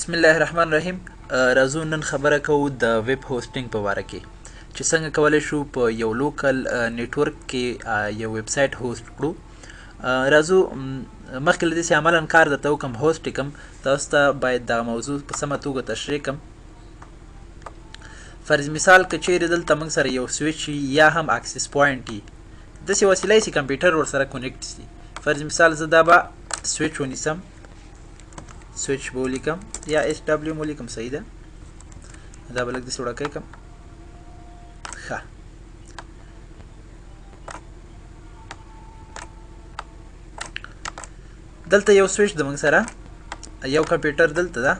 بسم الله الرحمن الرحیم. راځو نن خبره کوو د web hosting په باره کې چې څنګه کولی شو په یو local network کې یو web site host کړو. راځو مخکې له دې چې عملا کار درته وکړم host یې کړم، تاسو ته باید دغه موضوع په سمه توګه تشریح کړم. فرض مثال که چیرې دلته موږ سره یو سویچ یا هم access point وي، داسې وسیله چې کمپیوټر ورسره connect سي. فرض مثال زه دا به سویچ ونیسم، سویچ به ولیکم یا SW مو ولیکم، صحیح ده. دا به لږ داسې وړوکی کړم. ښه، دلته یو سویچ د موږ سره یو کمپیوټر دلته ده.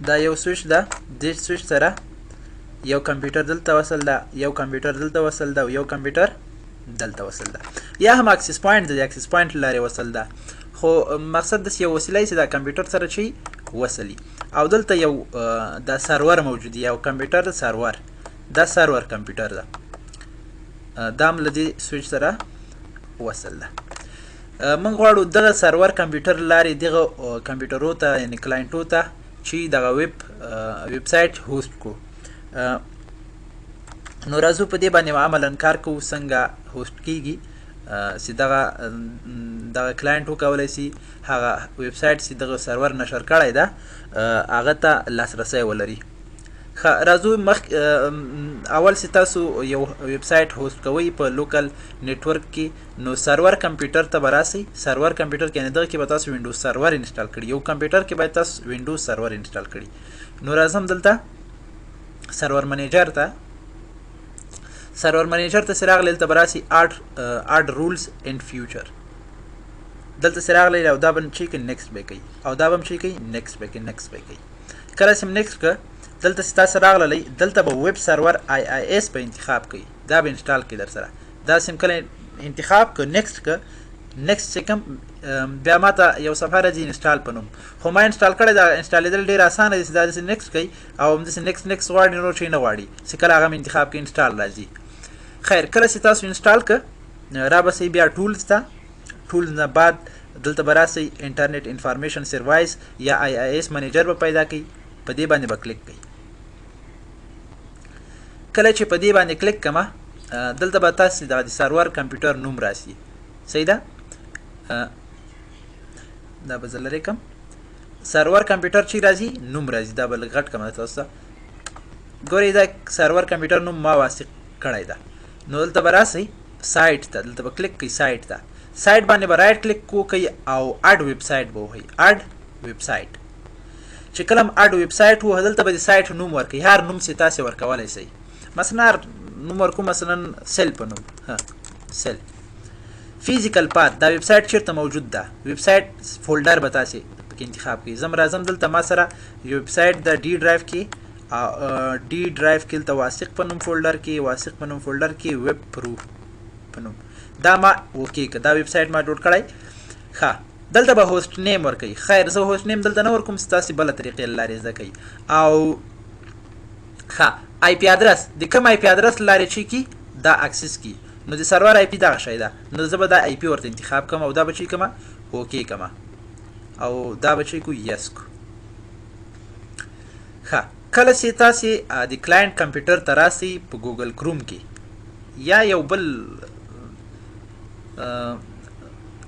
دا یو سویچ ده، دې سویچ سره یو کمپیوټر دلته وصل ده، یو کمپیوټر دلته وصل ده او یو کمپیوټر دلته وصل ده، یا هم access point د access point لارې وصل ده. خو مقصد داسې یو وسیله چې دا کمپیوټر سره چې وصلي. او دلته یو دا سرور موجود دی، یو کمپیوټر سرور، دا سرور کمپیوټر ده، دا هم له دې سویچ سره وصل ده. موږ غواړو دغه سرور کمپیوټر لارې دغه کمپیوټرو ته یعنې client و ته چې دغه web site host کړو. نو راځو په دې باندې عملا کار کوو څنګه host کیږي چې دغه client وکولی سي هغه ویب سایټ چې دغه سرور نشر کړی ده هغه ته لاسرسی ولري. ښه، راځو مخ اول چې تاسو یو web site host کوئ په local network کې، نو سرور کمپیوټر ته به راسئ. سرور کمپیوټر کې یعنې دغه کې به تاسو Windows Server install کړي، یو کمپیوټر کې باید تاسو Windows Server install کړي. نو راځم دلته Server Manager ته. Server Manager ته چې راغلی دلته به راسي add roles and feature، دلته چې راغلی او دا به چې کوي next به کوي، او دا به هم چې کوي next به کوي، next به کوي. کله چې next که دلته چې تاسو راغللی دلته به web server IIS به انتخاب کوي، دا به install کوي در سره. دا سم کله انتخاب که next که next چې کوم بیا ما ته یو صفحه راځي install په نوم، خو ما install کړی دا install ېدل ډېر اسانه دی چې دا داسې next کوي او همداسې next next غواړي نور شی نه غواړي، چې کله هغه انتخاب کوي install راځي. خیر، کله چې تاسو install که را به سئ بیا tools ته. tools نه بعد دلته به راسئ Internet Information Service یا IIS Manager به پیدا کوي، په دې باندې به کلیک کوي. کله چې په دې باندې کلیک کړم دلته به تاسو دغه د سرور کمپیوټر نوم راسي، صحیح ده. دا به زه لرې کړم. سرور کمپیوټر چې راځي نوم راځي، دا به لږ غټ کړم تاسو ته. ګورئ دا سرور کمپیوټر نوم ما واثق کړی ده. نو دلته به راسئ سایت ته، دلته به کلیک کوئ سایت ته. سایت باندې به right click وکړئ او add website به ووهئ. add website چې کله هم add website ووهئ دلته به د سایت نوم ورکوي، هر نوم چې تاسې ورکولی شئ. مثلا هر نوم ورکو، مثلا sale په نوم، ها sale. physical path دا ویب سایت چیرته موجود ده، web site folder به تاسې پکې انتخاب کړئ. زه راځم دلته ما سره یو ویب سایت د D drive کې، D drive کې دلته واثق په نوم folder کې، واثق په نوم folder کې Web Pro په نوم دا ما okay که دا ویب سایت ما جوړ کړی. ښه، دلته به host name ورکوي. خیر، زه host name دلته نه ورکوم، ستاسې بله طریقې له لارې زده کوي. او ښه، IP address د کوم IP address له لارې چې کی دا access کی، نو د سرور IP دغه شی ده، نو زه به دا IP ورته انتخاب کړم او دا به چې کوم okay کړم او دا به چې کو yes کو. ښه، کله چې تاسې د client کمپیوټر ته راسئ په Google Chrome کې یا یو بل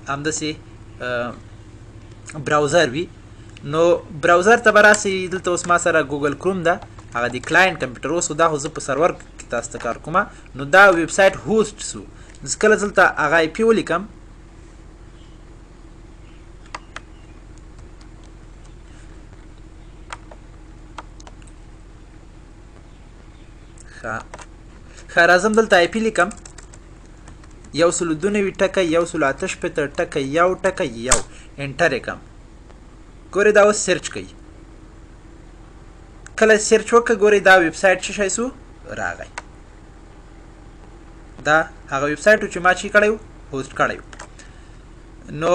همداسې browser وي، نو browser ته به راسئ. دلته اوس ما سره Google Chrome ده، هغه د client کمپیوټر اوس، دا خو زه په سرور کې تاسو ته کار کوم، نو دا web site host سو. زه کله دلته هغه IP ولیکم، ښه راځم دلته IP لیکم 192.168.1.1، enter یې کړم. ګورئ دا اوس search کوي. کله search وکړه ګورئ دا ویب سایټ څه شی سو راغی. دا هغه ویب سایټ چې ما چې کړی و host کړی و. نو